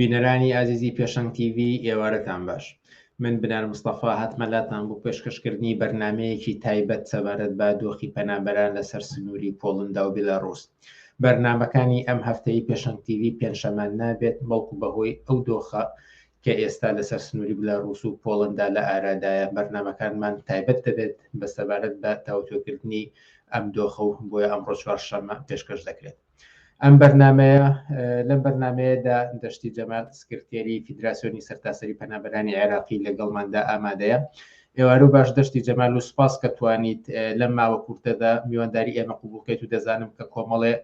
بینەرانی ئازیزی پێشەنگ تیڤی ئێوارەتان باش من بنار مستەفا هاتمە لاتان بۆ پێشکەشکردنی بەرنمەیەکی تایبەت سەبارەت بە دۆخی پەنابەران لەسەر سنووری پۆڵندا و بیلاڕوس بەرنمەکانی ئەم هەفتەی پێشەنگ تیڤی پێنجشەمان نابێت بەڵکو بەهۆی ئەو دۆخە کە ئێستا لەسەر سنووری بلاڕوس و پۆڵندا لە ئارادایە بەرنمەکانمان تایبەت دەبێت بە سەبارەت بە تاوتوێکردنی ئەم دۆخە و بۆیە ئەمڕۆ چوارشەممە پێشکەش دەکرێت. ئەم بەرنمەیە لەم بەرنمەیەدا دەشتی جەمال سکرتێری فیدراسیۆنی سەرتاسەری پەنابەرانی عێراقی لەگەڵماندا ئامادەیە ئێوارە باش دەشتی جەمال و سپاس کە توانیت لەم ماوە کورتەدا میوانداری ئێمە قوبوڵکەیت و دەزانم کە کۆمەڵێ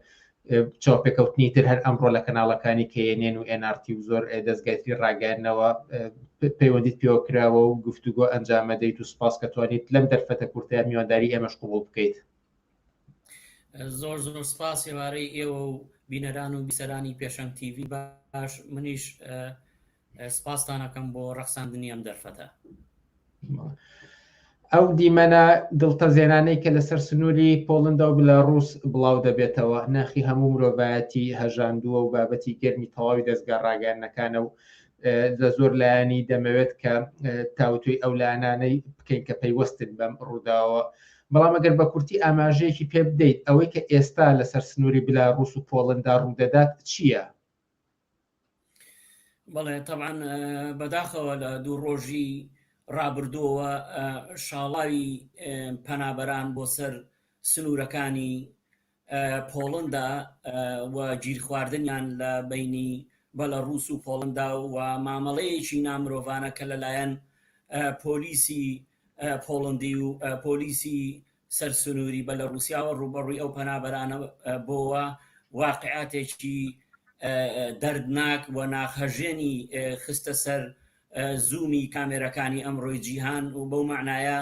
چاوپێکەوتنی تر هەر ئەمڕۆ لە کەناڵەکانی کەێنێن و NRT و زۆر دەستگایتری ڕاگەیاندنەوە پەیوەندیت پێوە کراوە و گفتوگۆ ئەنجامەدەیت و سپاس کە توانیت لەم دەرفەتە کورتەیە میوانداری ئێمەش قوبوڵ بکەیت. زۆر زۆر سپاس ئێوارەی ئێوە و بینەران و بیسەرانی پێشەنگ تیڤی باش منیش سپاستانەکەم بۆ ڕەخساندنی ئەم دەرفەتە. ئەو دیمەنە دڵتەزێنانەی کە لەسەر سنووری پۆڵندا و بلاڕوس بڵاو دەبێتەوە ناخی هەموو مرۆڤایەتی هەژاندووە و بابەتی گەرمی تەواوی دەستگا ڕاگەیاندنەکانە و لە زۆر لایەنی دەمەوێت کە تاوتوێی ئەو لایەنانەی بکەین کە پەیوەستن بەم ڕووداوە بەڵام ئەگەر بە کورتی ئاماژەیەکی پێ بدەیت ئەوەی کە ئێستا لەسەر سنووری بلاڕوس و پۆڵندا ڕوودەدات چییە؟ بەڵێ تەبعەن بەداخەوە لە دوو ڕۆژی ڕابردووەوە شاڵاوی پەنابەران بۆ سەر سنوورەکانی پۆڵندا و گیرخواردنیان لە بینی بەلەڕوس و پۆڵندا و مامەڵەیەکی نامرۆڤانە کە لەلایەن پۆلیسی پۆڵندی و پۆلیسی سەر سنووری بەلەڕوسیاوە ڕووبەڕووی ئەو پەنابەرانە بۆوە، واقیعاتێکی دەردناک و ناخهەژێنی خستە سەر زوومی کامێرەکانی ئەمڕۆی جیهان و بەو مەعنایە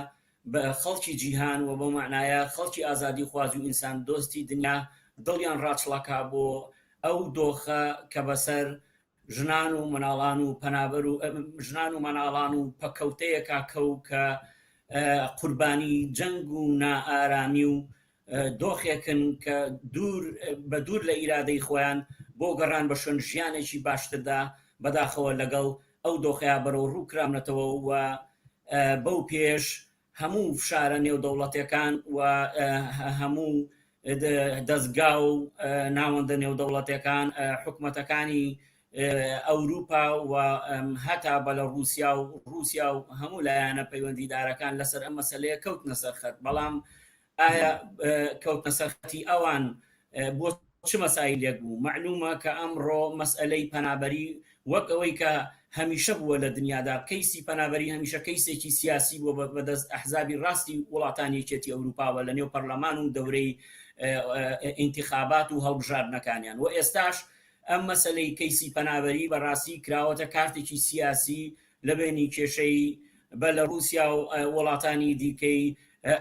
خەڵکی جیهان و بەو مەعنایە خەڵکی ئازادیخواز و ئینسان دۆستی دنیا دڵیان ڕاچڵەکا بۆ ئەو دۆخە کە بەسەر ژنان و مناڵان و پەنابەر و ژنان و مەناڵان و پەکەوتەیەکا کەو کە قوربانی جەنگ و نائارامی و دۆخێکن کە دوور بە دوور لە ئیرادەی خۆیان بۆ گەڕان بە شوێن ژیانێکی باشتردا بەداخەوە لەگەڵ ئەو دۆخەیا بەرەو ڕوو کراونەتەوە و بەو پێش هەموو فشارە نێودەوڵەتێکان و هەموو دەزگا و ناوەندە نێودەوڵەتەکان حکومەتەکانی ئەوروپا و هەتا بەلە رووسیا و رووسیا و هەموو لایەنە پەیوەندیدارەکان لەسەر ئەم مەسلەیە کەوتنە سەر خەت بەڵام ئایا کەوتنە سەر خەتی ئەوان بۆ چ مەسایلێک بوو؟ مەعلومە کە ئەمڕۆ مەسئەلەی پەنابەری وەک ئەوەی کە هەمیشە بووە لە دنیادا، کەیسی پەنابەری هەمیشە کەیسێکی سیاسی بووە بە دەست ئەحزابی ڕاستی وڵاتانی یەکێتی ئەوروپاوە لە نێو پەرلەمان و دەورەی ئینتیخابات و هەڵبژاردنەکانیان و ئێستاش ئەم مەسەلەی کەیسی پەنابەری بە ڕاستی کراوەتە کارتێکی سیاسی لە بەینی کێشەی بەلەڕووسیا و وڵاتانی دیکەی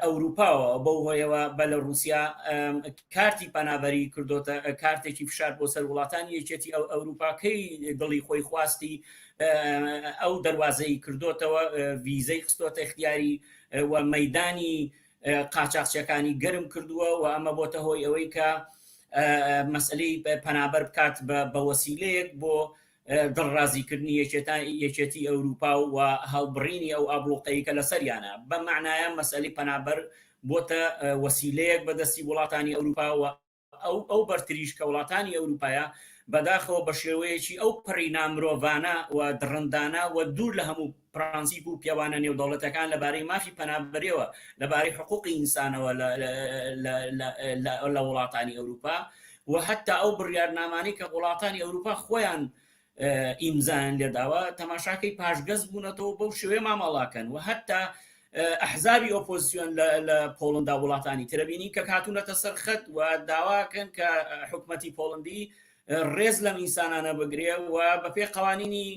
ئەوروپاوە، بەو هۆیەوە بەلەڕووسیا کارتی پەنابەری کردۆتە کارتێکی فشار بۆ سەر وڵاتانی یەکێتی ئەوروپا کەی دڵی خۆی خواستی ئەو دەروازەی کردۆتەوە ڤیزەی خستۆتە اختیاری و مەدانی قاچاقچیەکانی گەرم کردووە و ئەمە بۆتە هۆی ئەوەی کە مەسئلەی پەنابەر بکات بە وەسیلەیەک بۆ دڵڕازیکردنی یەکێتی ئەوروپا و هەڵبڕینی ئەو ئابڵوقەی کە لەسەریانە. بەم مەعنایە مەسئەلەی پەنابەر بۆتە وەسیلەیەک بە دەستی وڵاتانی ئەوروپا و ئەو ئەو بەرتریش کە وڵاتانی ئەوروپایە بەداخەوە بە شێوەیەکی ئەو پەڕی نامرۆڤانە و دڕندانە و دوور لە هەموو پرەنسیپ و پێوانە نێودەوڵەتەکان لەبارەی مافی پەنابەریەوە لەبارەی حقوقی ئینسانەوە لە وڵاتانی ئەوروپا و حتا ئەو بڕیارنامانەی کە وڵاتانی ئەوروپا خۆیان ئیمزایان لێداوە تەماشاکەی پاشگەز بوونەتەوە بەو شێوەیە مامەڵاکەن و حتا ئەحزابی ئۆپۆزیسیۆن لە پۆڵندا وڵاتانی ترەبینی کە هاتوونەتە سەر خەت و داواکەن کە حکومەتی پۆڵندی ڕێز لەم ئینسانانە بگرێ و بەپێی قوانینی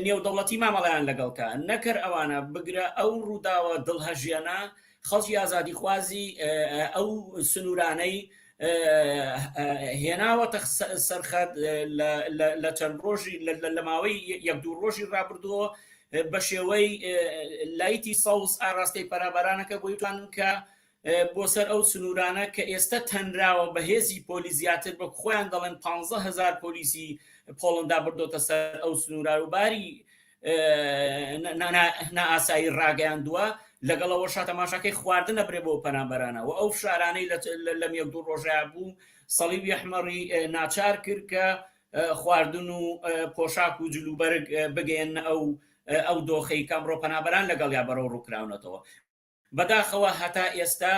نێودەوڵەتی مامەڵیان لەگەڵ کە نەکەر ئەوانە بگرە ئەو ڕووداوە دڵهەژێنە خەڵکی ئازادیخوازی ئەو سنوورانەی هێناوەتە سەرخەت لە چەند ڕۆژی لە ماوەی یەک دوو ڕۆژی ڕابردووە بە شێوەی لایتی سەوز ئاراستەی پەرابەرانەکە بۆی توانن کە بۆ سەر ئەو سنوورانە کە ئێستە تەنراوە بە هێزی پۆلیس زیاتر وەک خۆیان دەڵێن 15 هەزار پۆلیسی پۆڵندا بردۆتە سەر ئەو سنوورار و باری نائاسایی ڕاگەیاندووە، لەگەڵ ئەوەشا تەماشاکەی خواردن ئەبرێ بۆ پەنابەرانە و ئەو فشارانەی لەم یەک دوو ڕۆژەیا بوو سەڵیبی ئەحمەڕی ناچار کرد کە خواردن و پۆشاک و جلوبەرگ بگەیەننە ئەو ئەو دۆخەی کە ئەمڕۆ پەنابەران لەگەڵیا بەرەوڕوو کراونەتەوە. بەداخەوە هەتا ئێستا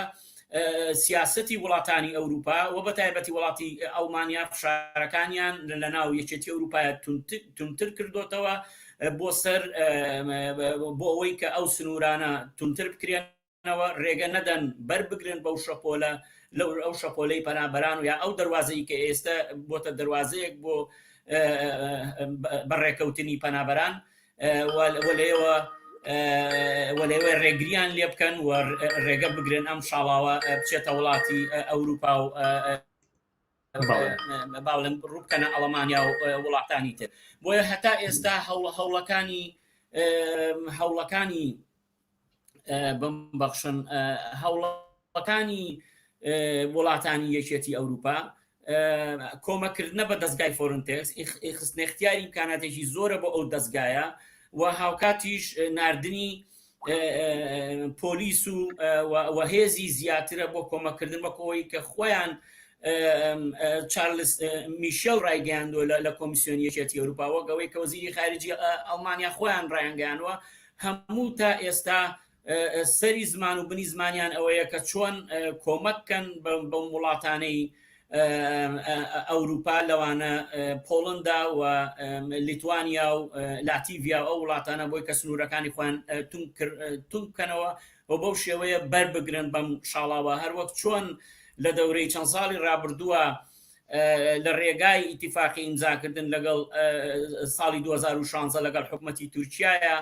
سیاسەتی وڵاتانی ئەوروپا و بە تایبەتی وڵاتی ئەڵمانیا فشارەکانیان لە ناو یەکێتی ئەوروپایە توندتر کردۆتەوە بۆ سەر بۆ ئەوەی کە ئەو سنوورانە توندتر بکرێنەوە ڕێگە نەدەن بەر بگرن بەو شەپۆلە لەو ئەو شەپۆلەی پەنابەران و یا ئەو دەروازەی کە ئێستا بۆتە دەروازەیەک بۆ بەڕێکەوتنی پەنابەران و لەوێوە و لەوێ ڕێگریان لێ بکەن و ڕێگە بگرن ئەم شاڵاوە بچێتە وڵاتی ئەوروپا و باڵم ڕووبکەنە ئەڵمانیا و وڵاتانی تر بۆیە هەتا ئێستا هەوڵە هەوڵەکانی هەوڵەکانی بمبەخشن هەوڵەکانی وڵاتانی یەکێتی ئەوروپا کۆمەکردنە بە دەستگای فۆرنتێکس خستنە اختیاری ئیمکاناتێکی زۆرە بۆ ئەو دەستگایە و هاوکاتیش ناردنی پۆلیس و و هێزی زیاترە بۆ کۆمەکردن وەک ئەوەی کە خۆیان چارلس میشێل ڕایگەیاندووە لە کۆمیسیۆنی یەکێتی ئەوروپا وەک ئەوەی کە وەزیری خارجی ئەڵمانیا خۆیان ڕایانگەیانوە هەموو تا ئێستا سەری زمان و بنی زمانیان ئەوەیە کە چۆن کۆمەک کەن بەم وڵاتانەی ئەوروپا لەوانە پۆڵندا و لیتوانیا و لاتیڤیا و ئەو وڵاتانە بۆی کە سنوورەکانی خۆیان تونگ بکەنەوە و بەو شێوەیە بەر بگرن بەم شاڵاوە هەروەک چۆن لە دەورەی چەند ساڵی ڕابردووە لە ڕێگای ئیتیفاقی ئیمزاکردن لەگەڵ ساڵی 2016 لەگەڵ حکومەتی تورکیایە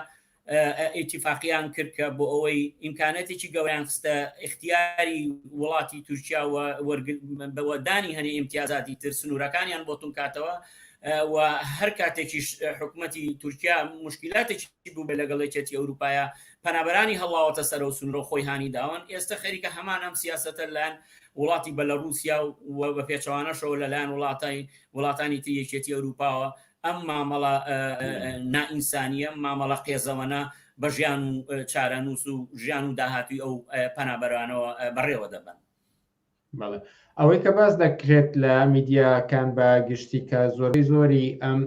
ئیتیفاقیان کرد کە بۆ ئەوەی ئیمکانەتێکی گەوریان خستە ئیختیاری وڵاتی تورکیا و بەوەدانی هەنێ ئیمتیازاتی تر سنوورەکانیان بۆ تونکاتەوە و هەر کاتێکیش حکومەتی تورکیا مشکلاتێکی بوو بێ لەگەڵ یەکێتی ئەوروپایە پەنابەرانی هەڵاوەتە سەرەوە سنوورە خۆی هانی داون ئێستا خەریکە هەمان ئەم سیاسەتە لەلایەن وڵاتی بەلەڕووسیا و بە پێچەوانەشەوە لەلایەن وڵاتای وڵاتانی تری یەکێتی ئەوروپاوە ئەم مامەڵە نائینسانییە، مامەڵە قێزەوەنە بە ژیان و چارەنووس و ژیان و داهاتووی ئەو پەنابەرانەوە بەڕێوە دەبەن. بەڵێ ئەوەی کە باس دەکرێت لە میدیاکان بە گشتی کە زۆربەی زۆری ئەم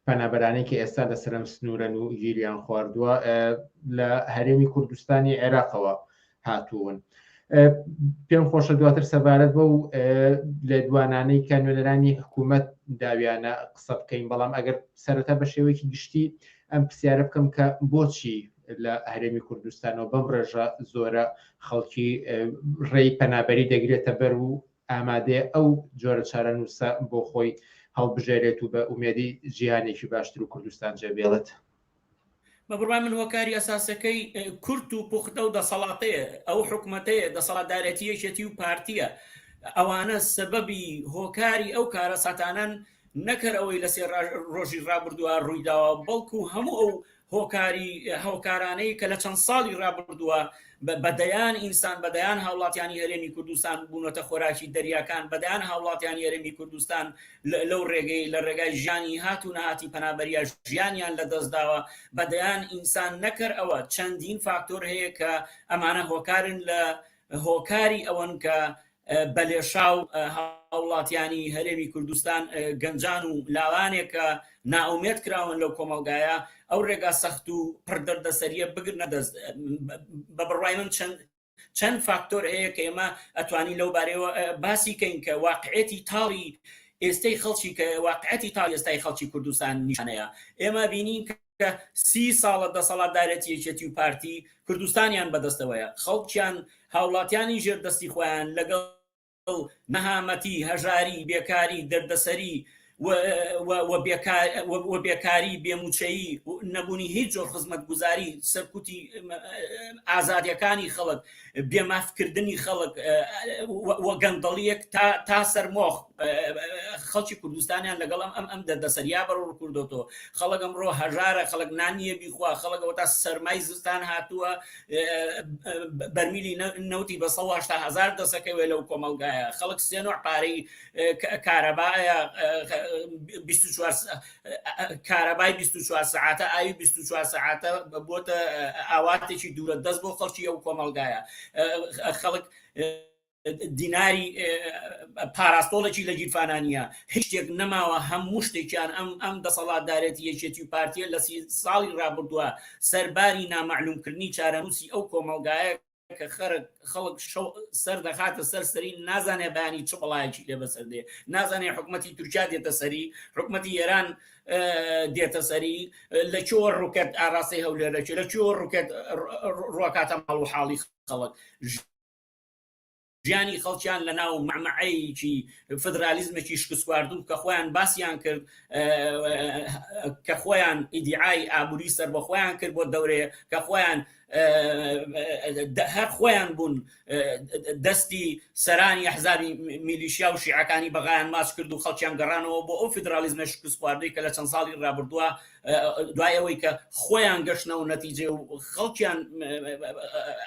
پەنابەرانەی کە ئێستا لەسەر ئەم سنوورەن و گیریان خواردووە لە هەرێمی کوردستانی عێراقەوە هاتوون. پێم خۆشە دواتر سەبارەت بەو لێدوانانەی کە نوێنەرانی حکوومەت داویانە قسە بکەین بەڵام ئەگەر سەرەتا بە شێوەیەکی گشتی ئەم پرسیارە بکەم کە بۆچی لە هەرێمی کوردستانەوە بەم ڕێژە زۆرە خەڵکی ڕێی پەنابەری دەگرێتە بەر و ئامادەیە ئەو جۆرە چارەنووسە بۆ خۆی هەڵبژێرێت و بە ئومێدی جیهانێکی باشتر و کوردستان جێبێڵێت. بە بڕوای من هۆکاری ئەساسەکەی کورت و پوختە و دەسەڵاتەیە، ئەو حکومەتەیە، دەسەڵاتدارێتی یەکێتی و پارتیە، ئەوانە سەبەبی هۆکاری ئەو کارەساتانەن نەک هەر ئەوەی لە سێ ڕۆژی ڕابردووە ڕوویداوە، بەڵکو هەموو ئەو هۆکاری هۆکارانەی کە لە چەند ساڵی ڕابردووە بە دەیان ئینسان بە دەیان هاوڵاتیانی هەرێمی کوردستان بوونەتە خۆراکی دەریاکان بە دەیان هاوڵاتیانی هەرێمی کوردستان لەو ڕێگەی لە ڕێگای ژیانی هات و نەهاتی پەنابەریا ژیانیان لە دەستداوە بە دەیان ئینسان نەکەر ئەوە چەندین فاکتۆر هەیە کە ئەمانە هۆکارن لە هۆکاری ئەوەن کە بەلێشاو هاوڵاتیانی هەرێمی کوردستان گەنجان و لاوانێک کە نائومێد کراون لەو کۆمەڵگایە ئەو ڕێگا سەخت و پڕ دەردەسەریە بگرنە دەست بە بڕوای من چەند چەند فاکتۆر هەیە کە ئێمە ئەتوانین لەو بارەیەوە باسی کەین کە واقعێتی تاڵی ئێستەی خەڵکی کە واقعەتی تاڵی ئێستای خەڵکی کوردستان نیشانەیە ئێمە بینین کە سی ساڵە دەسەڵاتدارێتی یەکێتی و پارتی کوردستانیان بەدەستەوەیە خەڵکیان هاوڵاتیانی ژێر دەستی خۆیان لەگەڵ نەهامەتی، هەژاری، بێکاری، دەردەسەری و بێکاری، بێموچەیی، نەبوونی هیچ جۆر خزمەتگوزاری، سەرکوتی ئازادیەکانی خەڵک، بێمافکردنی خەڵک و گەندەڵیەک تا سەر مۆخ خەڵکی کوردستانیان لەگەڵ ئەم ئەم دەردەسەریا بەرەوڕوو کردۆتەوە. خەڵک ئەمڕۆ هەژارە، خەڵک نان نییە بیخوا، خەڵک ئەوەتا سەرمای زستان هاتووە بەرمیلی نەوتی بە 180 هزار دەسەکەوێ لەو کۆمەڵگایە خەڵک سێ نوع پارەی کارەبایە. 24 کارەبای 24 سەعاتە ئاوی 24 سەعاتە بۆتە ئاواتێکی دوورە دەست بۆ خەڵکی ئەو کۆمەڵگایە خەڵک دیناری پاراستۆڵێکی لە گیرفانا نییە، هیچ شتێک نەماوە، هەموو شتێکیان ئەم ئەم دەسەڵاتدارێتی یەکێتی و پارتیە لە ساڵی ڕابردووە سەرباری نامەعلومکردنی چارەنووسی ئەو کۆمەڵگایە کە خەرک خەڵک شەو سەر دەخاتە سەر سەری نازانێ بەیانی چ بەڵایەکی لێ بەسەر دێ نازانێ حکومەتی تورکیا دێتە سەری حکومەتی ئێران دێتە سەری لە کوێوە ڕووکەت ئاراستەی هەولێر دەکێ لە کوێوە ڕووکەت ڕۆکاتە ماڵ و حاڵی خەڵک ژیانی خەڵکیان لە ناو مەعمەعەیەکی فدرالیزمێکی شکستخواردوو کە خۆیان باسیان کرد کە خۆیان ئیدیعای ئابووری سەربەخۆیان کرد بۆ دەورەیە کە خۆیان هەر خۆیان بوون دەستی سەرانی ئەحزابی میلیشیا و شیعەکانی بەغایان ماچ کرد و خەڵکیان گەڕانەوە بۆ ئەو فیدرالیزمە شکستخواردووی کە لە چەند ساڵی ڕابردووە دوای ئەوەی کە خۆیان گەشتنەوە نەتیجە و خەڵکیان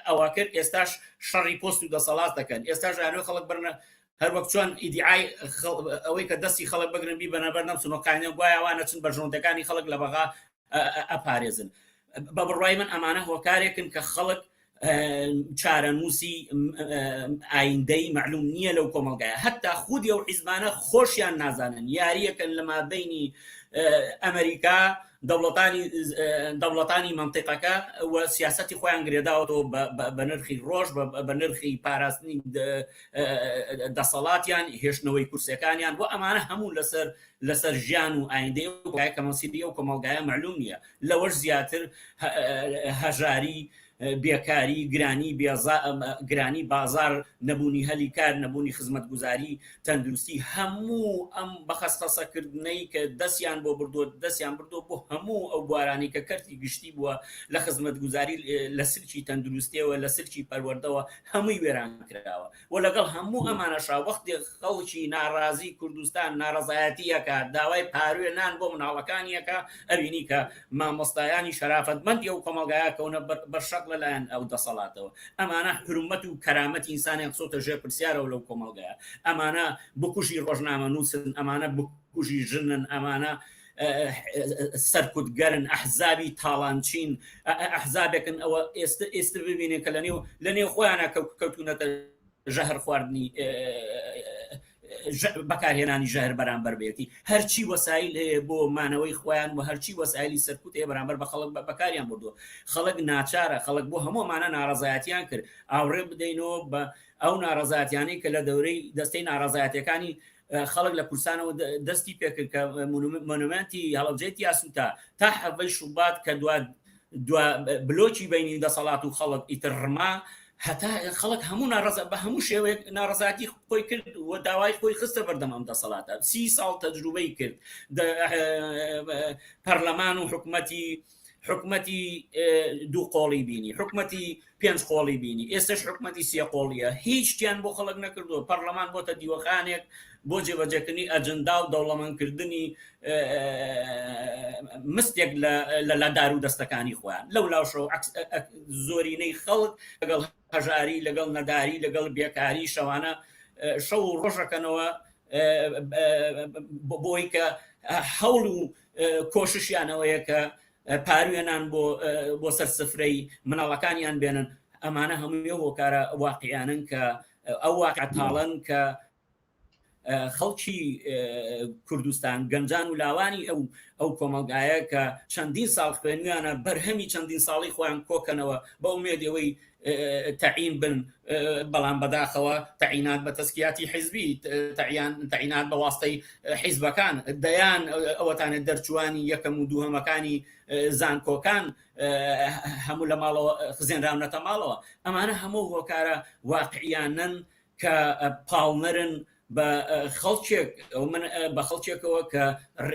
ئەوە کرد ئێستاش شەڕی پۆست و دەسەڵات دەکەن ئێستاش ئەرێ خەڵک برنە هەروەک چۆن ئیدیعای ئەوەی کە دەستی خەڵک بگرن بیبەنە بەردەم سنۆکانیان گوایە وا نەچن بەرژەوەندەکانی خەڵک لە بەغا ئەپارێزن بە بڕوای من ئەمانە هۆکارێکن کە خەڵک چارەنووسی ئایندەی معلوم نییە لەو کۆمەلگایە هەتا خودی ئەو حیزبانە خۆشیان نازانن یاریەکەن لە مابینی ئەمریکا دەوڵەتانی دەوڵەتانی منطقەکە و سیاستی خۆیان گرێداوەتەوە بە نرخی ڕۆژ بە نرخی پاراستنی دەسەڵاتیان هێشتنەوەی کورسەکانیان بۆ ئەمانە هەموو لەسەر لەسەر ژیان و ئایندەی ئەو کۆمەڵگایە کە مەسیری ئەو کۆمەڵگایە مەعلوم نییە لەوەش زیاتر هەژاری بێکاری گرانی گرانی بازار نەبوونی هەلی کار نەبوونی خزمەتگوزاری تەندروستی هەموو ئەم بەخەسخەسەکردنەی کە دەستیان بۆ بردووە دەستیان بردووە بۆ هەموو ئەو بوارانەی کە کەرتی گشتی بووە لە خزمەتگوزاری لە سلکی تەندروستیەوە لە سلکی پەروەردەوە هەمووی وێران کراوە و لەگەڵ هەموو ئەمانەشا وەختێ خەڵکی ناڕازی کوردستان ناڕەزایەتی ئەکا داوای پاروێ نان بۆ مناڵەکانی ئەکا ئەبینی کە مامۆستایانی شەرافەتمەندی ئەو کۆمەڵگایە کەونە بەر شەق لەلایەن ئەو دەسەڵاتەوە ئەمانە حورمەت و کەرامەتی ئینسانیان خستۆتە ژێر پرسیارەوە لەو کۆمەڵگایە ئەمانە بکوژی ڕۆژنامەنووسن ئەمانە بکوژی ژنن ئەمانە سەرکوتگەرن ئەحزابی تاڵانچین ئەحزابێکن ئەوە ئێستا ئێستا ببینێن کە لەنێو لەنێو خۆیانە کەوتونەتە ژەهر خواردنی بەکارهێنانی ژەهر بەرامبەر بێتی هەرچی وەسایل هەیە بۆ مانەوەی خۆیان و هەرچی وەسایلی سەرکوت هەیە بەرامبەر بە خەڵک بەکاریان بردووە خەڵک ناچارە خەڵک بۆ هەموومانە ناڕەزایەتیان کرد ئاوڕێ بدەینەوە بە ئەو ناڕەزایەتیانەی کە لە دەورەی دەستەی ناڕەزایەتەکانی خەڵک لە کوردستانەوە دەستی پێکرد کە مۆنومێنتی هەڵەبجەی تیا سووتا تا حەڤەی شوبات کە دوا دوا بلۆکی بینی دەسەڵات و خەڵک ئیتر ڕما هەتا خەڵک هەموو ناڕەزا بە هەموو شێوەیەک ناڕەزاتی خۆی کرد و داوای خۆی خستە بەردەم ئەم دەسەڵاتە سی ساڵ تەجروبەی کرد پەرلەمان و حکومەتی حکومەتی دوو قۆڵی بینی حکومەتی پێنج قۆڵی بینی ئێستش حکومەتی سێ قۆڵیە هیچ شتیان بۆ خەڵک نەکردووە پەرلەمان بۆتە دیوەخانێک بۆ جێبەجێکردنی ئەجندا و دەوڵەمەندکردنی مستێک لە لە دار و دەستەکانی خۆیان لەو لاوشەوە زۆرینەی خەڵک لەگەڵ هەژاری لەگەڵ نەداری لەگەڵ بێکاری شەوانە شەو و ڕۆژەکەنەوە بۆی کە هەوڵ و کۆششیانەوەیە کە پاروێنان بۆ بۆ سەر سفرەی مناڵەکانیان بێنن ئەمانە هەمووی هۆکارە واقعیانن کە ئەو واقع تاڵن کە خەڵکی کوردستان گەنجان و لاوانی ئەو ئەو کۆمەڵگایە کە چەندین ساڵ خوێنویانە بەرهەمی چەندین ساڵی خۆیان کۆکەنەوە بە ئومێدەوەی تەعین بن بەڵام بەداخەوە تەعینات بە تەسکیاتی حیزبی تەعیان تەعینات بە واستەی حیزبەکان دەیان ئەوەتانە دەرچوانی یەکەم و دووهەمەکانی زانکۆکان هەموو لە ماڵەوە خزێنراونەتە ماڵەوە ئەمانە هەموو هۆکارە واقعیانن کە پاڵنەرن بە خەڵکێک من بە خەڵکێکەوە کە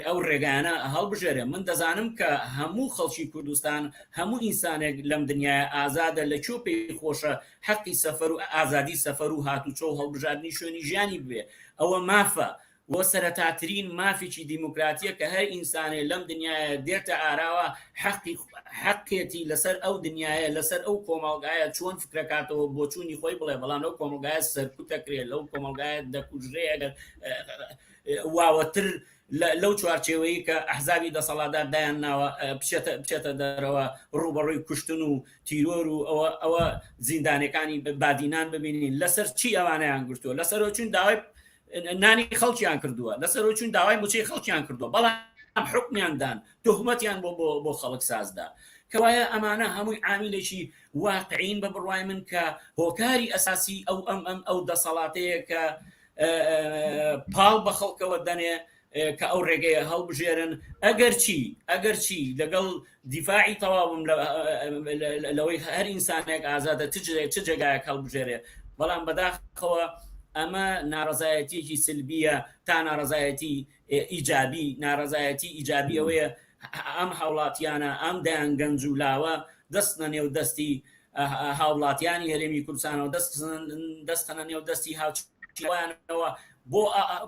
ئەو ڕێگایانە هەڵبژێرێ من دەزانم کە هەموو خەڵکی کوردستان هەموو ئینسانێک لەم دنیای ئازادە لە کوێ پێی خۆشە حەقی سەفەر و ئازادی سەفەر و هاتوچۆ و هەڵبژاردنی شوێنی ژیانی بێ ئەوە مافە و سەرەتاترین مافێکی دیموکراتیە کە هەر ئینسانێ لەم دنیاە دێتە ئاراوە حەقی حەقێتی لەسەر ئەو دنیاە لەسەر ئەو کۆمەڵگایە چۆن فکرەکاتەوە بۆچوونی خۆی بڵێ بەڵام لەو کۆمەڵگایە سەرکوت دەکرێت لەو کۆمەڵگایە دەکوژرێ ئەگەر. واوەتر لەو چوارچێوەی کە ئەحزابی دەسەڵاتدار دایان ناوە بچێتە بچێتە دەرەوە ڕووبەڕووی کوشتن و تیرۆر و ئەوە ئەوە زیندانەکانی بادینان ببینین لەسەر چی ئەوانیان گرتووە لەسەرەوە چون داوای نانی خەڵکیان کردووە لەسەرەوە چون داوای موچەی خەڵکیان کردووە بەڵام حکمیان دان تهمەتیان بۆ بۆ بۆ خەڵک سازدا کەوایە ئەمانە هەمووی عامیلێکی واقعین بە بڕوای من کە هۆکاری ئەساسی ئەو ئەم ئەم ئەو دەسەڵاتەیە کە پاڵ بە خەڵکەوە دەنێ کە ئەو ڕێگەیە هەڵبژێرن ئەگەرچی ئەگەرچی لەگەڵ دیفاعی تەواوم لەوەی هەر ئینسانێک ئازادە چ جێگایەک هەڵبژێرێ بەڵام بەداخەوە ئەمە ناڕزایەتیەکی سلبیە تا ناڕزایەتی ئیجابی ناڕزایەتی ئیجابی ئەوەیە ئەم هاوڵاتیانە ئەم دەیان گەنج و لاوە دەستنە نێو دەستی هاوڵاتیانی هەرێمی کوردستانەوە دەستخەنە نێو دەستی هاوچوانەوە بۆ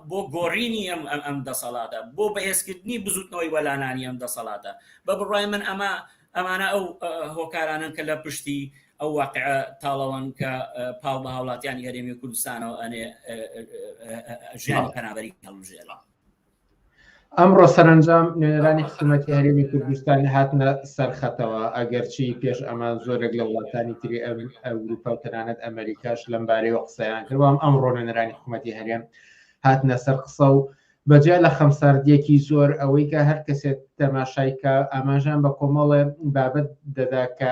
بۆ گۆڕینی ئەم ئەم دەسەڵاتە بۆ بەهێزکردنی بزوتنەوەی وەلانانی ئەم دەسەڵاتە بە بڕوای من ئەمە ئەمانە ئەو هۆکارانن کە لە پشتی ئەو واقع تاڵەوەن کە پاڵ بە هاوڵاتیانی هەرێمی کوردستانەوە ئەنێ ژیانی پەنابەری هەڵبژێرە. ئەمڕۆ سەرەنجام نوێنەرانی حکوومەتی هەرێمی کوردستان هاتنە سەرخەتەوە ئەگەرچی پێش ئەمان زۆرێک لە وڵاتانی تری ئەوروپا و تەنانەت ئەمریکاش لەم بارەیەوە قسەیان کرد بەڵام ئەمڕۆ نوێنەرانی حکوومەتی هەرێم هاتنە سەر قسە و بەجیا لە خەمساردیەکی زۆر ئەوەی کە هەر کەسێک تەماشای کە ئاماژان بە کۆمەڵێ بابەت دەدا کە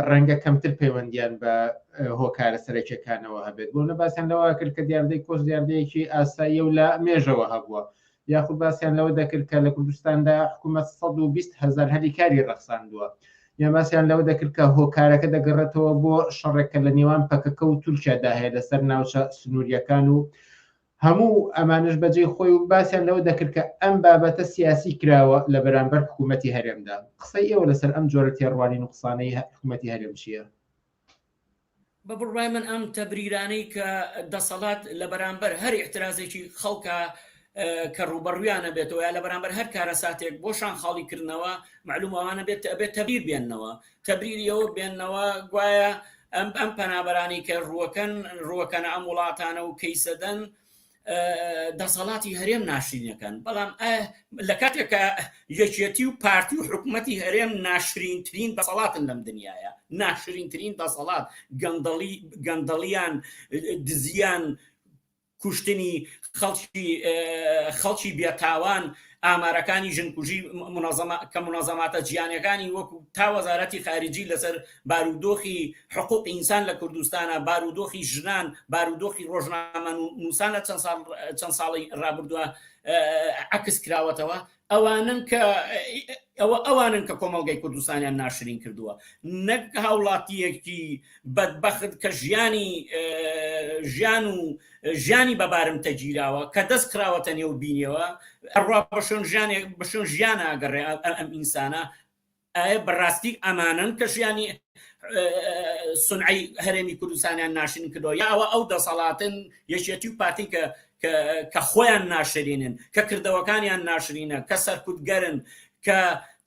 ڕەنگە کەمتر پەیوەندیان بە هۆکارە سەرەکیەکانەوە هەبێت بۆ نە باسیان لەوە کرد کە دیاردەی کۆچ دیاردەیەکی ئاساییە و لە مێژەوە هەبووە یاخود باسیان لەوە دەکرد کە لە کوردستاندا حکوومەت 120 هزار هەلی کاری ڕەخساندووە یان باسیان لەوە دەکرد کە هۆکارەکە دەگەڕێتەوە بۆ شەڕێک کە لە نێوان پەکەکە و تورکیادا هەیە لەسەر ناوچە سنووریەکان و هەموو ئەمانەش بەجێی خۆی و باسیان لەوە دەکرد کە ئەم بابەتە سیاسی کراوە لە بەرامبەر حکوومەتی هەرێمدا. قسەی ئێوە لەسەر ئەم جۆرە تێڕوانین و قسانەی حکوومەتی هەرێم چییە؟ بە بڕوای من ئەم تەبریرانەی کە دەسەڵات لە بەرامبەر هەر ئیعترازێکی خەڵکا کە ڕووبەڕوویانە بێتەوە یا لە بەرامبەر هەر کارەساتێک بۆ شان خاڵی کردنەوە مەعلوومە ئەوانە بێت ئەبێت تەبریر بێننەوە تەبریری ئەوە بێننەوە گوایە ئەم ئەم پەنابەرانی کە ڕووەکەن ڕووەکەنە ئەم وڵاتانە و کەیسەدەن دەسەڵاتی هەرێم ناشرینەکەن بەڵام لە کاتێکە یەکێتی و پارتی و حکوومەتی هەرێم ناشرینترین دەسەڵاتن لەم دنیاە ناشرینترین دەسەڵات گەندەڵی گەندەڵیان دزیان کوشتنی خەڵکی خەڵکی بێتاوان، ئامارەکانی ژنکوژی مونەزەمە کە مونەزەماتە جیهانیەکانی وەکو تا وەزارەتی خارجی لەسەر بارودۆخی حقوقی ئینسان لە کوردستانە، بارودۆخی ژنان، بارودۆخی ڕۆژنامەنووسان لە چەند ساڵ چەند ساڵی ڕابردووە عەکس کراوەتەوە، ئەوانن کە ئەوە ئەوانن کە کۆمەڵگەی کوردستانیان ناشرین کردووە نەک هاوڵاتیەکی بەدبەخت کە ژیانی ژیان و ژیانی بە بارمتە گیراوە کە دەست خراوەتە نێو بینیەوە ئەڕوا بە شوێن ژیانێک بە شوێن ژیان ئاگەڕێ ئەم ئینسانە ئایا بەڕاستی ئەمانەن کە ژیانی سونعەی هەرێمی کوردستانیان ناشرین کردەوە یا ئەوە ئەو دەسەڵاتن یەکێتی و پارتی کە کە خۆیان ناشرینن کە کردەوەکانیان ناشرینە کە سەرکوتگەرن کە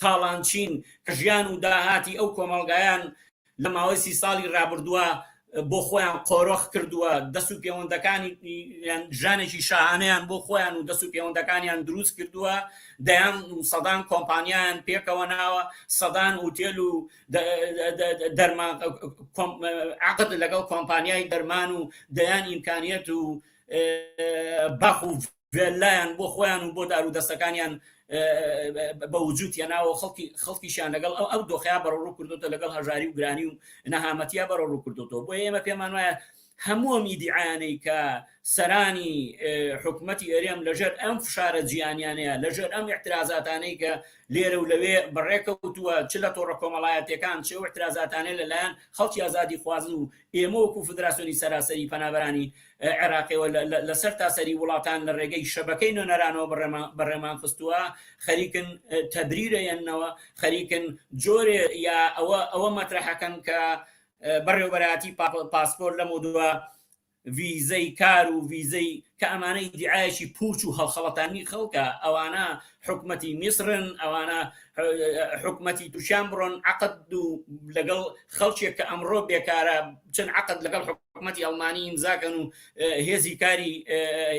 تاڵانچین کە ژیان و داهاتی ئەو کۆمەڵگایان لە ماوەی سی ساڵی ڕابردووە بۆ خۆیان قۆرخ کردووە، دەست و پێوەندەکانیان ژانێکی شاهانەیان بۆ خۆیان و دەست و پێوەندەکانیان دروست کردووە، دەیان و سەدان کۆمپانیایان پێکەوە ناوە، سەدان هوتێل و دەرمان عەقد لەگەڵ کۆمپانیای دەرمان و دەیان ئیمکانیەت و باخ و ڤێللایان بۆ خۆیان و بۆ دارودەستەکانیان بە وجود هێناوە خەڵکی خەڵکیشیان لەگەڵ ئەو ئەو دۆخەیا بەرەوڕوو کردوتە لەگەڵ هەژاری و گرانی و نەهامەتیا بەرەوڕوو کردوتەوە بۆیە ئێمە پێمان وایە هەموو ئەم ئیدیعایانەی کە سەرانی حکومەتی هەرێم لەژێر ئەم فشارە جیهانیانەیە لەژێر ئەم اعترازاتانەی کە لێرە و لەوێ بەڕێکەوتووە چ لە تۆڕە کۆمەڵایەتیەکان چ ئەو اعترازاتانەی لەلایەن خەڵکی ئازادیخوازن و ئێمە وەکو فدراسیۆنی سەراسەری پەنابەرانی عێراقیەوە لە سەرتاسەری وڵاتان لە ڕێگەی شەبەکەی نوێنەرانەوە بەڕێمان خستووە، خەریکن تەبریرە یەننەوە، خەریکن جۆرێ یا ئەوە ئەوە مەترەحەکەن کە بەڕێوەبەرایەتی پاسپۆرت لەمەودوا. ڤیزەی کار و ڤیزەی کە ئەمانە ئیدیعایەکی پوچ و هەڵخەڵەتاندنی خەڵکە، ئەوانە حکومەتی میسرن، ئەوانە حکومەتی تورکیان بڕۆن عەقد و لەگەڵ خەڵکێک کە ئەمڕۆ بێکارە بچن عەقد لەگەڵ حکومەتی ئەڵمانی ئیمزاکەن و هێزی کاری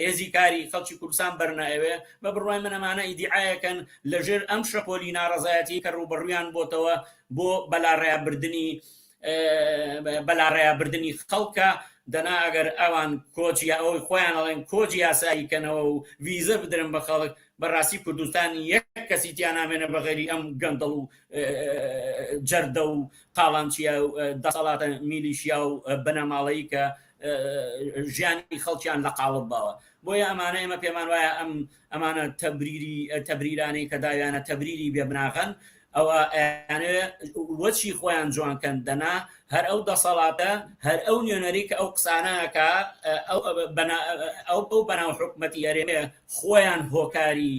هێزی کاری خەڵکی کوردستان بەرنە ئەوێ. بە بڕوای من ئەمانە ئیدیعایەکەن لەژێر ئەم شەپۆلی ناڕەزایەتی کە ڕووبەڕوویان بۆتەوە بۆ بەلاڕێیابردنی بەلاڕێیابردنی خەڵکە، دەنا ئەگەر ئەوان کۆچ یا ئەوەی خۆیان ئەڵێن کۆچ یاسایی کەنەوە و ڤیزە بدرن بە خەڵک، بەڕاستی کوردستان یەک کەسی تیا نامێنێ بە غەیری ئەم گەندەڵ و جەردە و قاڵانچیە و دەسەڵاتە میلیشیا و بنەماڵەیی کە ژیانی خەڵکیان لە قاڵب باوە. بۆیە ئەمانە ئێمە پێمان وایە ئەم ئەمانە تەبریری تەبریرانەی کە داویانە تەبریری بێ بناغەن، ئەوە ئەیانەوێ وەچی خۆیان جوان کەن دەنا هەر ئەو دەسەڵاتە هەر ئەو نوێنەری کە ئەو قسانە ئەکا ئەو ئەو ئەو بەناو حکومەتی هەرێمێ خۆیان هۆکاری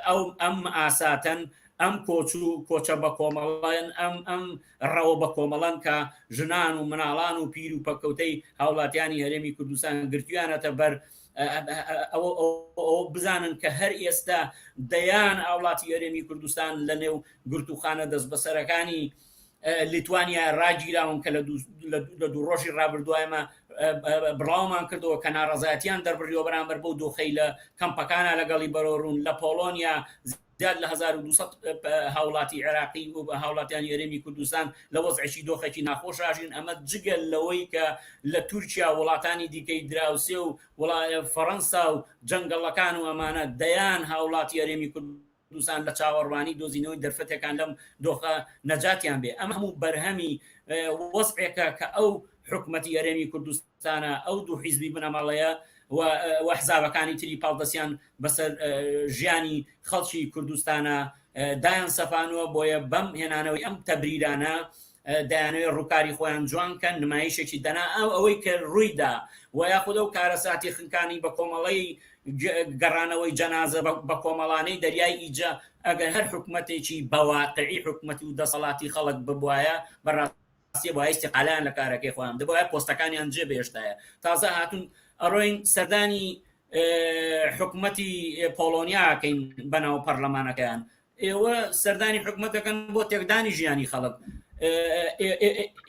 ئەو ئەم ئاساتەن ئەم کۆچ و کۆچە بە کۆمەڵەن ئەم ئەم ڕەوە بە کۆمەڵەن کە ژنان و مناڵان و پیر و پەککەوتەی هاوڵاتیانی هەرێمی کوردستان گرتویانەتە بەر ئەوە بزانن کە هەر ئێستا دەیان هاوڵاتی هەرێمی کوردستان لە نێو گرتووخانە دەستبەسەرەکانی لیتوانیا ڕاگیراون کە لە دوو ڕۆژی ڕابردووە ئێمە بڵاومان کردەوە کە ناڕەزایەتیان دەربڕیوە بەرامبەر بەو دۆخەی لە کەمپەکانە لەگەڵی بەرەوڕوون لە پۆڵۆنیا زیاد لە 1200 هاوڵاتی عێراقی و هاوڵاتیانی هەرێمی کوردستان لە وەزعێکی دۆخێکی ناخۆش ئاژین، ئەمە جگە لەوەی کە لە تورکیا و وڵاتانی دیکەی دراوسێ و فەڕەنسا و جەنگەڵەکان و ئەمانە دەیان هاوڵاتی هەرێمی کوردستان لە چاوەڕوانی دۆزینەوەی دەرفەتێکان لەم دۆخە نەجاتیان بێ. ئەمە هەموو بەرهەمی وەزعێکە کە ئەو حکومەتی هەرێمی کوردستانە، ئەو دوو حیزبی بنەماڵەیە و ئەحزابەکانی تری پاڵدەستیان بەسەر ژیانی خەڵکی کوردستانە دایان سەپانووە، بۆیە بەم هێنانەوەی ئەم تەبریرانە دەیانەوێت ڕووکاری خۆیان جوان کەن، نمایشێکی دەنا ئەو ئەوەی کە ڕوویدا و یاخود ئەو کارەساتی خنکانی بە کۆمەڵەی گەڕانەوەی جەنازە بە کۆمەڵانەی دەریای ئیجە ئەگەر هەر حکومەتێکی بەواقعی حکومەت و دەسەڵاتی خەڵک ببوایە بەڕاستی دەبوایە ئیستیقالەیان لە کارەکەی خۆیان دەبوایە پۆستەکانیان جێ بهێشتایە تازە هاتون ئەڕۆین سەردانی حکومەتی پۆڵۆنیا کەین بەناو پەرلەمانەکەیان ئێوە سەردانی حکومەت دەکەن بۆ تێکدانی ژیانی خەڵک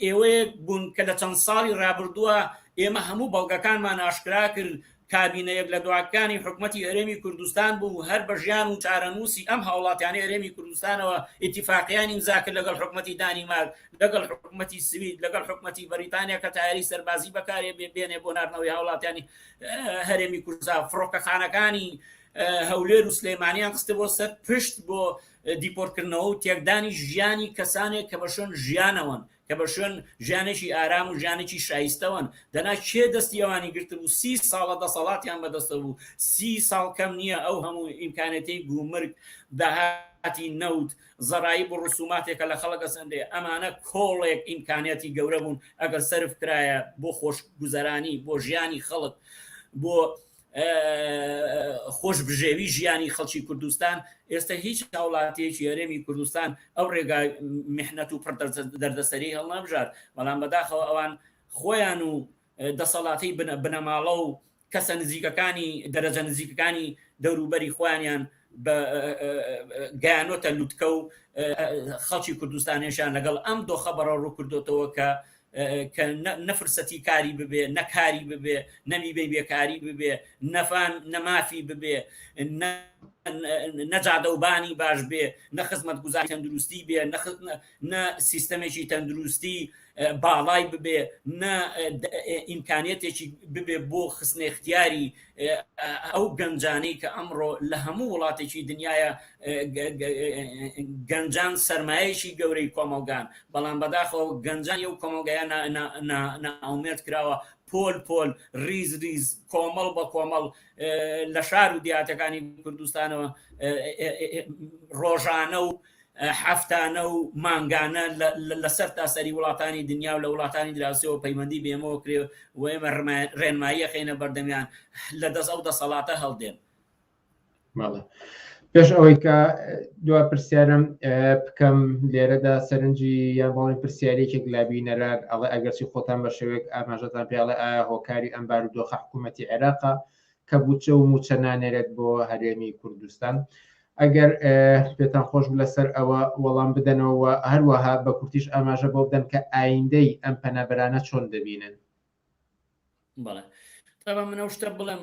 ئێوەیەک بوون کە لە چەند ساڵی رابردووە ئێمە هەموو بەڵگەکانمان ئاشکرا کرد کابینە یەک لە دواکانی حکومەتی هەرێمی کوردستان بوو هەر بە ژیان و چارەنووسی ئەم هاوڵاتیانەی هەرێمی کوردستانەوە ئیتیفاقیان ئیمزا کرد لەگەڵ حکومەتی دانیمارک، لەگەڵ حکومەتی سوید، لەگەڵ حکومەتی بەریتانیا کە تایەری سەربازی بەکارێ بێنێ بۆ ناردنەوەی هاوڵاتیانی هەرێمی کوردستان، فڕۆکەخانەکانی هەولێر و سلێمانیان خستبووە سەر پشت بۆ دیپۆرتکردنەوە و تێکدانی ژیانی کەسانێک کە بە شوێن ژیانەوەن. کە بە شوێن ژیانێکی ئارام و ژیانێکی شایستەوەن، دەنا کێ دەستی ئەوانی گرتبوو، سی ساڵە دەسەڵاتیان بەدەستەوە بوو، سی ساڵ کەم نییە ئەو هەموو ئیمکانێتەی گومرگ، داهاتی نەوت، زەرایب و ڕسوماتێک کە لە خەڵک ئەسەنرێ، ئەمانە کۆڵێک ئیمکانیاتی گەورە بوون ئەگەر سەرف کرایە بۆ خۆشگوزەرانی، بۆ ژیانی خەڵک، بۆ خۆشبژێوی ژیانی خەڵکی کوردستان، ئێستا هیچ هاوڵاتیەکی هەرێمی کوردستان ئەو ڕێگای میحنەت و پڕ دەردەسەری هەڵنەبژارد، بەڵام بەداخەوە ئەوان خۆیان و دەسەڵاتی بنەماڵە و کەسە نزیکەکانی دەرەجە نزیکەکانی دەوروبەری خۆیانیان گەیانۆتە لوتکە و خەڵکی کوردستانیشیان لەگەڵ ئەم دۆخە بەڕەوڕوو کردوتەوە کە کە نە فرسەتی کاری ببێ نە کاری ببێ نە میبەی بێکاری ببێ نەفان نە مافی ببێ نە جادەوبانی باش بێ نە خزمەت گوزاری تەندروستی بێ نە سیستەمێکی تەندروستی باڵای ببێ نە ئیمکانیەتێکی ببێ بۆ خستنە اختیاری ئەو گەنجانەی کە ئەمڕۆ لە هەموو وڵاتێکی دنیاە گەنجان سەرمایەکی گەورەی کۆمەڵگان، بەڵام بەداخەوە گەنجانی ئەو کۆمەڵگایە نائومێد کراوە، پۆل پۆل، ریز ریز، کۆمەڵ بە کۆمەڵ لە شار و دیاتەکانی کوردستانەوە ڕۆژانە و هەفتانە و مانگانە لە سەرتاسەری وڵاتانی دنیا و لە وڵاتانی دراوسێوە پەیوەندی بە ئێمەوە کرێ و ئێمە ڕێنمایی ئەخەینە بەردەمیان لە دەست ئەو دەسەڵاتە هەڵدێن. بەڵێ. پێش ئەوەی کە دوا پرسیارم بکەم لێرەدا سەرنجی یان بەڵێن پرسیارێکێک لە بینەران ئەڵێ ئەگەرچی خۆتان بە شێوەیەک ئاماژەتان پێڵێ ئایا هۆکاری ئەم بارودۆخە حکوومەتی عێراقە کە بودجە و مووچە نانێرێت بۆ هەرێمی کوردستان ئەگەر پێتان خۆش لەسەر ئەوە وەڵام بدەنەوە هەروەها بە کورتیش ئاماژە بۆ بدەن کە ئایندەی ئەم پەنابەرانە چۆن دەبینن. بەڵێ تابا من ئەو شتە بڵێم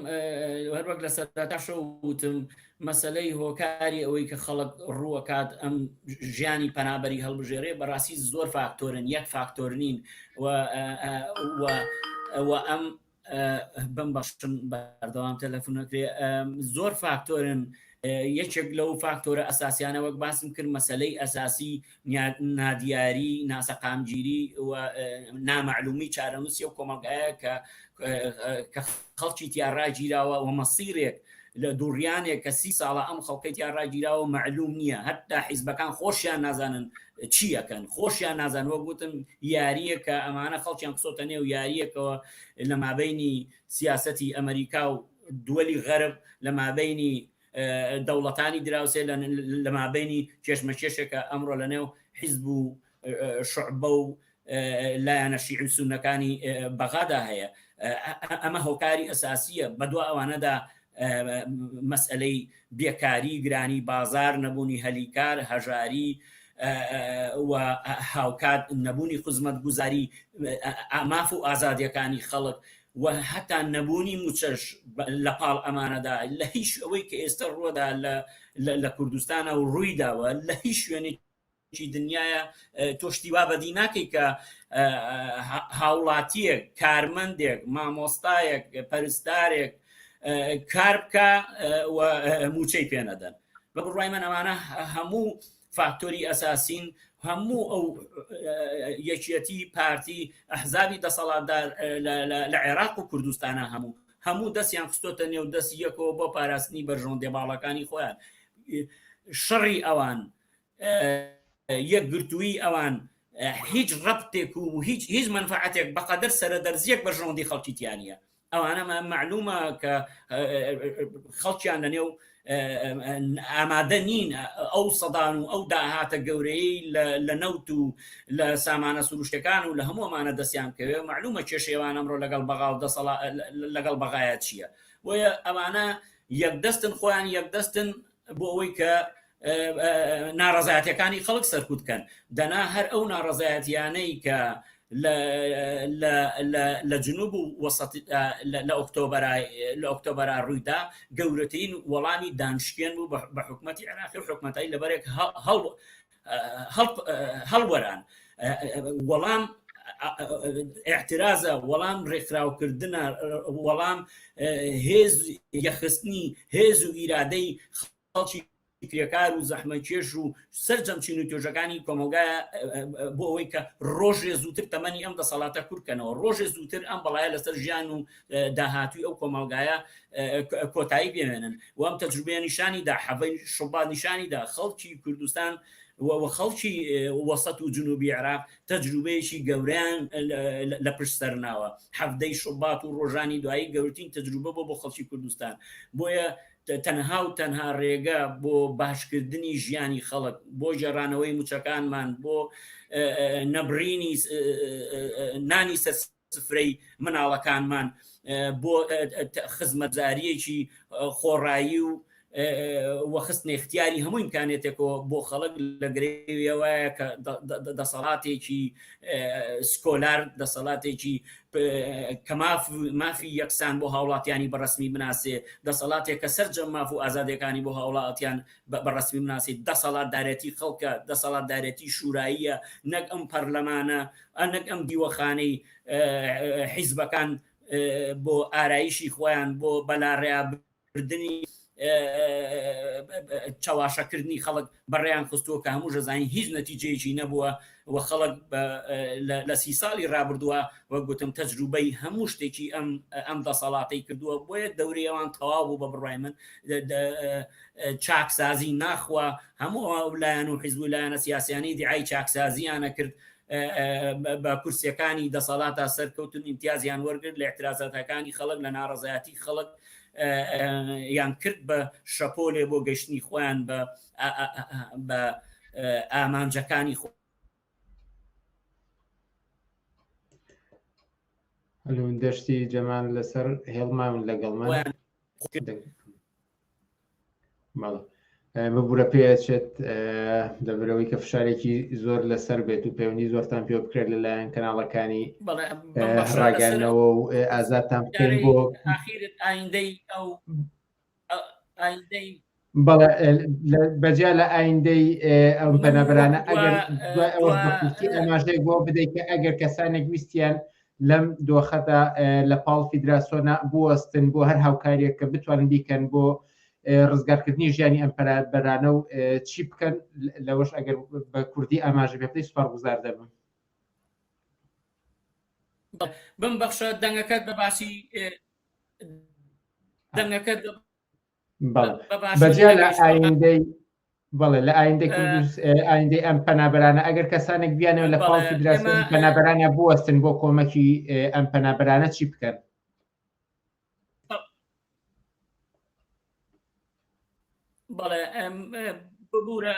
هەروەک لە سەرتاشەوە وتم مەسلەی هۆکاری ئەوەی کە خەڵک ڕووەکات ئەم ژیانی پەنابەری هەڵبژێرێ بەڕاستی زۆر فاکتۆرن یەک فاکتۆر نین و ئەم بم بەخشن بەردەوام تەلەفونەکرێ زۆر فاکتۆرن یەکێک لەو فاکتۆرە ئەساسیانە وەک باسم کرد مەسلەی ئەساسی نادیاری ناسەقامگیری و نامەعلومی چارەنووسی ئەو کۆمەڵگایە کە کە خەڵکی تیا ڕاگیراوە و مەسیرێک لە دووڕیانێک کە سی ساڵە ئەم خەڵکەی تیا ڕاگیراوە مەعلوم نییە هەتا حیزبەکان خۆشیان نازانن چی ئەکەن خۆشیان نازان وەک وتم یارییەکە ئەمانە خەڵکیان خسۆتە نێو یارییەکەوە لە مابینی سیاسەتی ئەمریکا و دووەلی غەرب لە مابینی دەوڵەتانی دراوسێ لە مابینی کێشمەکێشێکە ئەمڕۆ لە نێو حیزب و شعبە و لایەنە شیعی و سوننەکانی بەغادا هەیە ئەمە هۆکاری ئەساسیە بەدوا ئەوانەدا مەسئلەی بێکاری گرانی بازار نەبوونی هەلیکار هەژاری و هاوکات نەبوونی خزمەت گوزاری ماف و ئازادیەکانی خەڵک و هەتا نەبوونی موچەش لە پاڵ ئەمانەدا لە هیچ ئەوەی کە ئێستا ڕووەدا لە کوردستانە و ڕووی داوە لە هیچ شوێنێکی دنیاە تۆ شتی وا بەدی ناکەی کە هاوڵاتیەک کارمەندێک مامۆستایەک پەرستارێک کار بکە و موچەی پێ نەدەن بە بڕوای من ئەمانە هەموو فاکتۆری ئەساسین هەموو ئەو یەکیەتی پارتی ئەحزابی دەسەڵاتدار لە عێراق و کوردستانە هەموو هەموو دەستیان خستۆتە نێو دەست یەکەوە بۆ پاراستنی بەرژەوەندیە باڵاکانی خۆیان شەڕی ئەوان یەکگرتوویی ئەوان هیچ ڕەبتێک و هیچ هیچ مەنفەعەتێک بەقەدەر سەرەدەرزیەک بەرژەوەندی خەڵکی تیانە ئەوانە مەعلومە کە خەڵکیان لەنێو ئامادە نین ئەو سەدان و ئەو داهاتە گەورەی لە نەوت و لە سامانە سروشتەکان و لە هەموو ئەمانە دەستیان بکەوێ معلومە کێشەیەوان ئەمڕۆ لەگەڵ بەغا و دەسەڵا لەگەڵ بەغایە چییە بۆیە ئەمانە یەکدەستن خۆیان یەکدەستن بۆ ئەوەی کە ناڕەزایەتیەکانی خەڵک سەرکوت کەن دەنا هەر ئەو ناڕەزایەتیانەی کە لە جنوب و وەسەت لە ئۆکتۆبەرا لە ئۆکتۆبەرا ڕوویدا گەورەترین وەڵامی دانشکێن بوو بە حکومەتی عێراقی و حکومەتایی لەبەرێک هەڵ هەڵوەران وەڵام اعترازە وەڵام ڕێکخراوکردنە وەڵام هێز یەخستنی هێز و ئیرادەی خەڵکی کرێکار و زەحمەکێش و سەرجەم چین و توێژەکانی کۆمەڵگایە بۆ ئەوەی کە ڕۆژێ زووتر تەمەنی ئەم دەسەڵاتە کورتکەنەوە ڕۆژێ زووتر ئەم بەڵایە لەسەر ژیان و داهاتووی ئەو کۆمەڵگایە کۆتایی بێنن و ئەم تەجروبەیە نیشانی دا حەڤەی شوبات نیشانی دا خەڵکی کوردستان و خەڵکی وەسەت و جنوبی عێراق تەجروبەیەکی گەورەیان لە پشت سەر ناوە حەڤدەی شوبات و ڕۆژانی دوایی گەورترین تەجروبە بۆ بۆ خەڵکی کوردستان بۆیە تەنها و تەنها ڕێگە بۆ باشکردنی ژیانی خەڵک بۆ گێڕانەوەی موچەکانمان بۆ نەبڕینی نانی سەر سفرەی مناڵەکانمان بۆ خزمەتگوزارییەکی خۆڕایی و و خستنە اختیاری هەموو ئیمکانێتێکەوە بۆ خەڵک لە گرێویەوەیە کە دەسەڵاتێکی سکۆلار دەسەڵاتێکی کە مافی یەکسان بۆ هاوڵاتیانی بەڕسمی بناسێ دەسەڵاتێک کە سەرجەم ماف و ئازادیەکانی بۆ هاوڵاتیان بەڕسمی بناسی دەسەڵاتدارێتی خەڵکە دەسەڵاتدارێتی شوراییە نەک ئەم پەرلەمانە نەک ئەم دیوەخانەی حیزبەکان بۆ ئارایشی خۆیان بۆ بەلاڕێیا بردنی چەواشەکردنی خەڵک بەڕێیان خستووە کە هەموو ژەزانین هیچ نەتیجەیەکی نەبووە و خەڵک لە سی ساڵی ڕابردووە وەک گوتم تەجروبەی هەموو شتێکی ئەم ئەم دەسەڵاتەی کردووە بۆیە دەورەی ئەوان تەواو بوو بە بڕای من چاکسازی ناخوا هەموو ئەو لایەن و حیزب و لایەنە سیاسیانی دیعای چاکسازیانە کرد بە کورسیەکانی دەسەڵاتا سەرکەوتن ئیمتیازیان وەرگرت لە اعترازاتەکانی خەڵک لە ناڕەزایەتی خەڵک. یان کرد بە شەپۆلێ بۆ گەشتنی خۆیان بە بە ئامانجەکانی خۆ. هەلو دەشتی جەمال لەسەر هێڵ ماون لەگەڵمان؟ بەڵێ ببورە پێچێت لەبەرەوەی کە فشارێکی زۆر لەسەر بێت و پەیوەندی زۆرتان پێ بکرێت لەلایەن کەناڵەکانی ڕاگەنەوە و ئازادتان بکەین بۆ ئایندەی ئەو ئایندەی بەڵێ بەجیا لە ئایندەی ئەم پەنابەرانە ئەگەر دوای ئەوە بە کورتی ئاماژەیەک بۆ بدەیت کە ئەگەر کەسانێک ویستیان لەم دۆخەدا لە پاڵ فیدراسۆنا بوەستن بۆ هەر هاوکاریەک کە بتوانن بیکەن بۆ ڕزگارکردنی ژیانی ئەم پەنابەرانە و چی بکەن لەوەش ئەگەر بە کوردی ئاماژە پێ بدەیت سوپاسگوزار دەبم. بم بەخشە دەنگەکەت بە باسی دەنگەکەت بەجیا لە ئایندەی بەڵێ لە ئایندەی ئایندەی ئەم پەنابەرانە ئەگەر کەسانێک بیانەوە لە پاڵ فیدراسیۆنی پەنابەرانە بوەستن بۆ کۆمەکی ئەم پەنابەرانە چی بکەن؟ بەڵێ ببوورە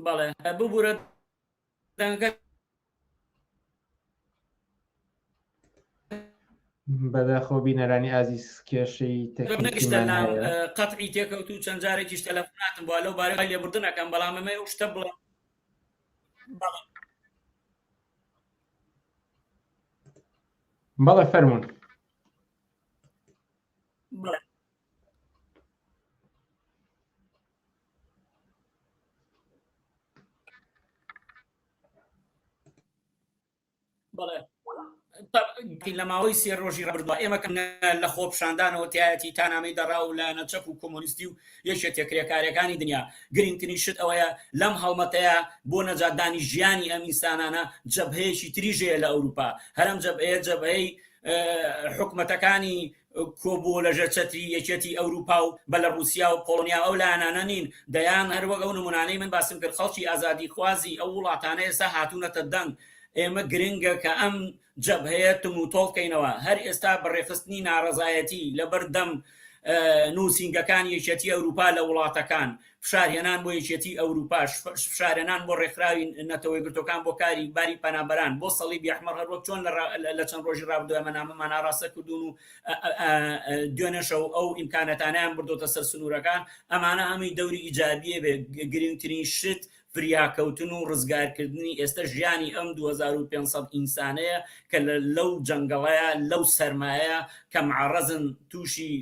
بەڵێ ببوورە دەنگەکە بەداخەوە بینەرانی ئازیز کێشەی تەکنیکیمان هەیە. قەتعی تێکەوت و چەند جارێکیش تەلەفۆناتم بووە لەو بارەی لێبوردن ئەکەم بەڵام ئەمە ئەو شتە بڵێم بەڵێ. بەڵێ فەرموون. بەڵێ. لە ماوەی سێ ڕۆژی ڕابردووە ئێمە کە لە خۆپشاندانەوە تایەتی تا نامەی دەڕا و لایەنە چەپ و کۆمۆنیستی و یەکێتیە کرێکاریەکانی دنیا گرنگترین شت ئەوەیە لەم هەڵمەتەیە بۆ نەجاتدانی ژیانی ئەم ئینسانانە جەبهەیەکی تریش هەیە لە ئەوروپا هەرم جەبهەیە جەبهەی حکومەتەکانی کۆبووە لە ژێر چەتری یەکێتی ئەوروپا و بەلەڕوسیا و پۆڵۆنیا ئەو لایەنانە نین، دەیان هەر وەک ئەو نمونانەی من باسم کرد خەڵکی ئازادیخوازی ئەو وڵاتانە ئێستا هاتوونەتە دەنگ، ئێمە گرنگە کە ئەم جەبهەیە تونوتۆڵ کەینەوە، هەر ئێستا بە ڕێکخستنی ناڕەزایەتی لەبەر دەم نووسینگەکانی یەکێتی ئەوروپا لە وڵاتەکان، فشارهێنان بۆ یەکێتیی ئەوروپا، فشارهێنان بۆ ڕێکخراوی نەتەوەیەکگرتووەکان بۆ کاری باری پەنابەران، بۆ سەڵیبی ئەحمەڕ هەروەک چۆن لە چەند ڕۆژی ڕابردوو ئێمە نامەمان ئاڕاستە کردوون و دوێنێ شەو ئەو ئیمکانەتانەیان بردۆتە سەر سنوورەکان، ئەمانە هەمووی دەوری ئیجابییە بێ گرنگترین شت فریاکەوتن و ڕزگارکردنی ئێستە ژیانی ئەم 2500 ئینسانەیە کە لەو جەنگەڵەیە لەو سەرمایە کە معەڕەزن تووشی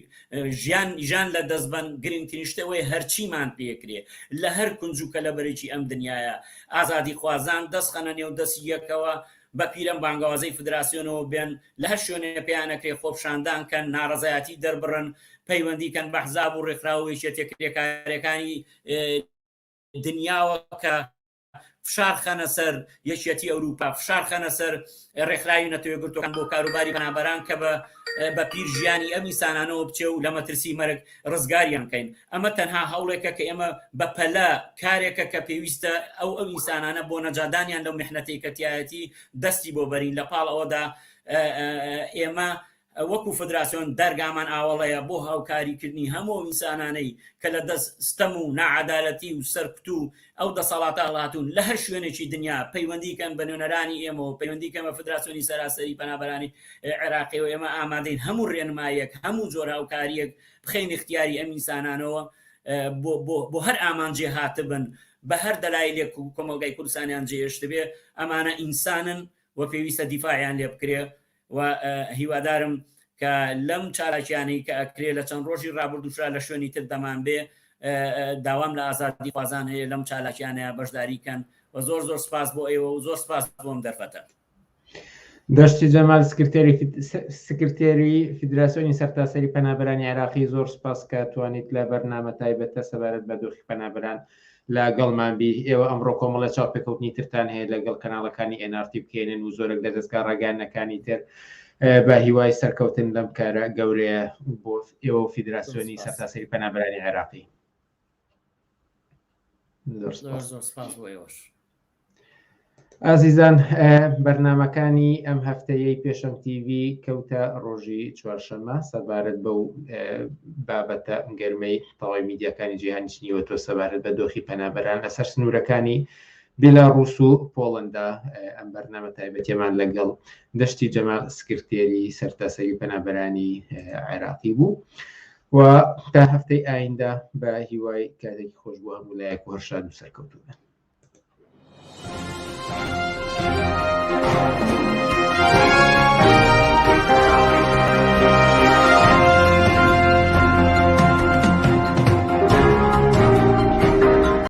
ژیان ژان لە دەست بەن گرنگترین شت ئەوەیە هەرچیمان پێکرێ لە هەر کونج و کەلەبەرێکی ئەم دنیایە ئازادیخوازان دەست خەنە نێو دەستی یەکەوە بە پیرەم بانگەوازەی فدراسیۆنەوە بێن لە هەر شوێنێ پێیان ئەکرێ خۆپشاندان کەن ناڕەزایەتی دەربڕن پەیوەندی کەن بە حزاب و ڕێکخراو و یەکێتیە کرێکاریەکانی دنیاوە کە فشار خەنە سەر یەکیەتی ئەوروپا، فشار خەنە سەر ڕێکخراوی نەتەوەیەکگرتووەکان بۆ کاروباری پەنابەران کە بە بە پیر ژیانی ئەم ئینسانانەوە بچێ و لە مەترسی مەرگ ڕزگاریان کەین. ئەمە تەنها هەوڵێکە کە ئێمە بە پەلە کارێکە کە پێویستە ئەو ئەو ئینسانانە بۆ نەجاتدانیان لەو میحنەتەی کە تیایەتی دەستی بۆ بەرین. لە پاڵ ئەوەدا ئێمە وەکو فدراسیۆن دەرگامان ئاوەڵەیە بۆ هاوکاریکردنی هەموو ئەو ئینسانانەی کە لە دەست ستەم و ناعەدالەتی و سەرکوت و ئەو دەسەڵاتە هەڵهاتوون لە هەر شوێنێکی دنیا پەیوەندی کەن بە نوێنەرانی ئێمەوە پەیوەندی کەن بە فدراسیۆنی سەراسەری پەنابەرانی عێراقیەوە ئێمە ئامادەین هەموو رێنماییەک هەموو جۆر هاوکارییەک بخەین ئیختیاری ئەم ئینسانانەوە بۆ بۆ بۆ هەر ئامانجێ هاتبن بە هەر دەلایلێک کۆمەڵگای کوردستانیان جێهێشتبێ ئەمانە ئینسانن و پێویستە دیفاعیان لێ بکرێ و هیوادارم کە لەم چالاکیانەی کە ئەکرێ لە چەند ڕۆژی ڕابردووشا لە شوێنی تر دەمان بێ داوام لە ئازادی خوازان هەیە لەم چالاکیانەیە بەشداری کەن و زۆر زۆر سپاس بۆ ئێوە و زۆر سپاس بۆم دەرفەتە. دەشتی جەمال سکرتێری سکرتێری فیدراسیۆنی سەرتاسەری پەنابەرانی عێراقی زۆر سپاس کە توانیت لە بەرنامە تایبەتە سەبارەت بە دۆخی پەنابەران لەگەڵمان بی. ئێوە ئەمڕۆ کۆمەڵێ چاوپێکەوتنی ترتان هەیە لەگەڵ کەناڵەکانی NRT بکەینن و زۆرێک لە دەزگا ڕاگەیاندنەکانی تر بە هیوای سەرکەوتن لەم کارە گەورەیە بۆ ئێوە و فیدراسیۆنی سەرتاسەری پەنابەرانی عێراقی. زۆر سپاس. زۆر سپاس بۆ ئێوەش. ئازیزان بەرنمەکانی ئەم هەفتەیەی پێشەنگ تیڤی کەوتە ڕۆژی چوارشەممە سەبارەت بەو بابەتە گەرمەی تەواوی میدیاکانی جیهانی چنیوەتەوە سەبارەت بە دۆخی پەنابەران لەسەر سنوورەکانی بیلاڕوس و پۆڵندا. ئەم بەرنامە تایبەتیەمان لەگەڵ دەشتی جەمال سکرتێری سەرتاسەری پەنابەرانی عێراقی بوو و تا هەفتەی ئایندە بە هیوای کاتێکی خۆش بۆ هەموو لایەک و هەر شاد و سەرکەوتوو بن.